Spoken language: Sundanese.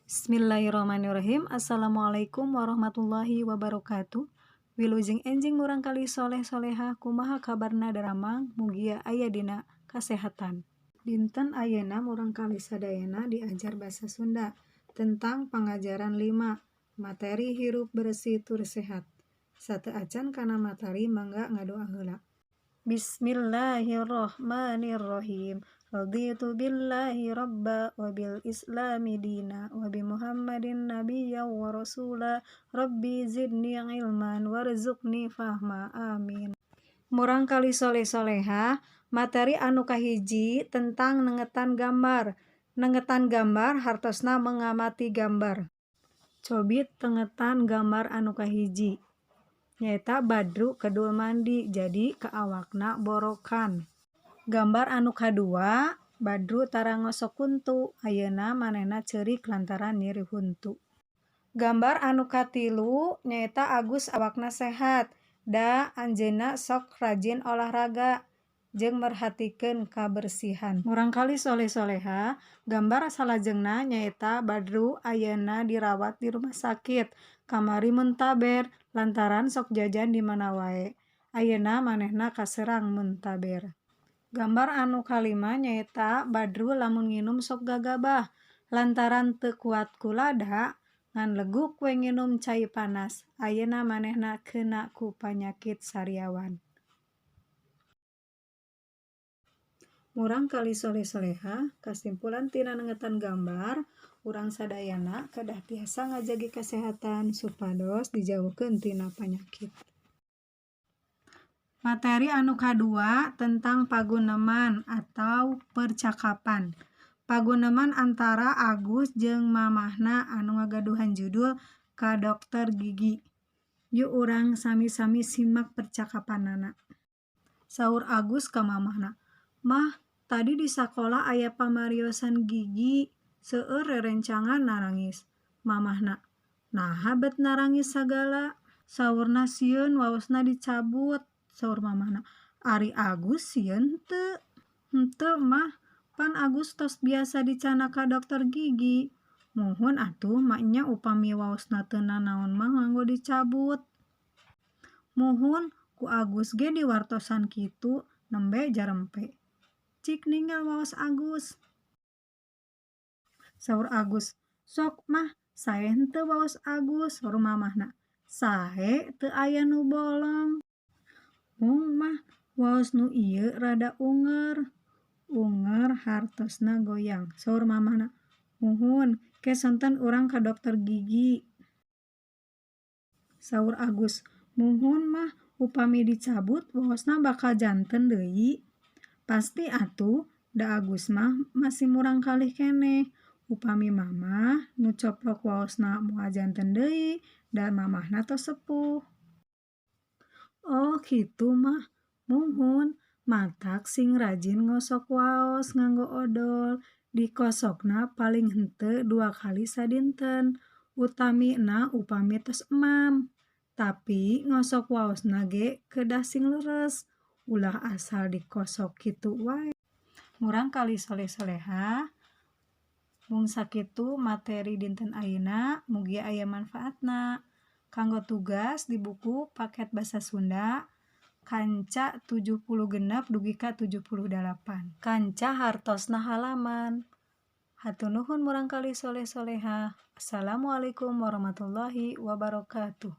Bismillahirrahmanirrahim. Assalamualaikum warahmatullahi wabarakatuh. Wilujeng enjing murangkalih soleh solehah, kumaha kabarna daramang? Mugia aya dina kasehatan. Dinten ayeuna murangkalih sadayana diajar basa Sunda tentang pangajaran 5 materi hirup bersih tur sehat. Sateuacan kana materi, mangga ngadoa heula. Bismillahirrahmanirrahim. Raditu billahi robba wa bil islami dina wa bi Muhammadin nabiyya wa rasula. Rabbi zidni ilman warzuqni fahma, amin. Murangkalih soleh soleha, materi anu kahiji tentang nengetan gambar. Nengetan gambar hartosna mengamati gambar. Cobi tengetan gambar anu kahiji, nyaeta Badru kedul mandi jadi ka awakna borokan. Gambar anu kadua, Badru tara ngosok huntu, ayeuna manehna ceurik lantaran nyeri huntu. Gambar anu katilu nyaeta Agus awakna sehat da anjeunna sok rajin olahraga jeung merhatikeun kabersihan. Murangkalih soleh soleha, gambar salajengna nyaeta Badru ayeuna dirawat di rumah sakit, kamari muntaber lantaran sok jajan di mana wae, ayeuna manehna kaserang muntaber. Gambar anu kalima nyaeta Badru lamun nginum sok gagabah lantaran teu kuat ku lada, ngan leguk we nginum cai panas, ayeuna manehna keuna ku panyakit sariawan. Murangkalih soleh soleha, kasimpulan tina nengetan gambar, urang sadayana kedah tiasa ngajagi kasehatan supados dijauhkeun tina panyakit. Materi anu kadua tentang paguneman atau percakapan. Paguneman antara Agus jeung mamahna anu ngagaduhan judul Ka Dokter Gigi. Yuk, urang sami-sami simak percakapanana. Saur Agus ka mamahna, "Mah, tadi di sakola aya pamariosan gigi, seueur rerencangan narangis." Mamahna, "Naha bet narangis sagala?" Saurna, "Sieun waosna dicabut." Saur mamahna, "Ari Agus sieun teu?" "Henteu, Mah, pan Agus tos biasa dicandak ka dokter gigi." "Muhun atuh maenya, upami waosna teu nanaon mah nganggo dicabut." "Muhun, ku Agus ge diwartosan kitu, nembe jarempe. Cik ningal waos Agus." Saur Agus, "Sok, Mah, sae henteu waos Agus?" Saur mamahna, "Sae, teu aya nu bolong." "Mung, Mah, waos nu ieu rada unger." Unger hartosna goyang. Saur mamahna, "Muhun, ke sonten urang ka dokter gigi." Saur Agus, "Muhun, Mah, upami dicabut waosna bakal janten deui?" "Pasti atuh, da Agus mah masih murangkalih keneh. Upami mamah nu coplok waosna moal janten deui, da mamahna tos sepuh." "Oh kitu, Mah. Muhun, matak sing rajin ngosok waos nganggo odol, dikosokna paling henteu 2 kali sadinten, utamina upami tos emam. Tapi ngosok waosna ge kedah sing leres, ulah asal dikosok kitu wae." Murangkalih soleh soleha, mung sakitu materi dinten ayeuna, mugia aya manfaatna. Kanggo tugas di buku paket basa Sunda kanca 76 dugi ka 78. Kanca hartosna halaman. Hatur nuhun murangkalih soleh soleha. Assalamualaikum warahmatullahi wabarakatuh.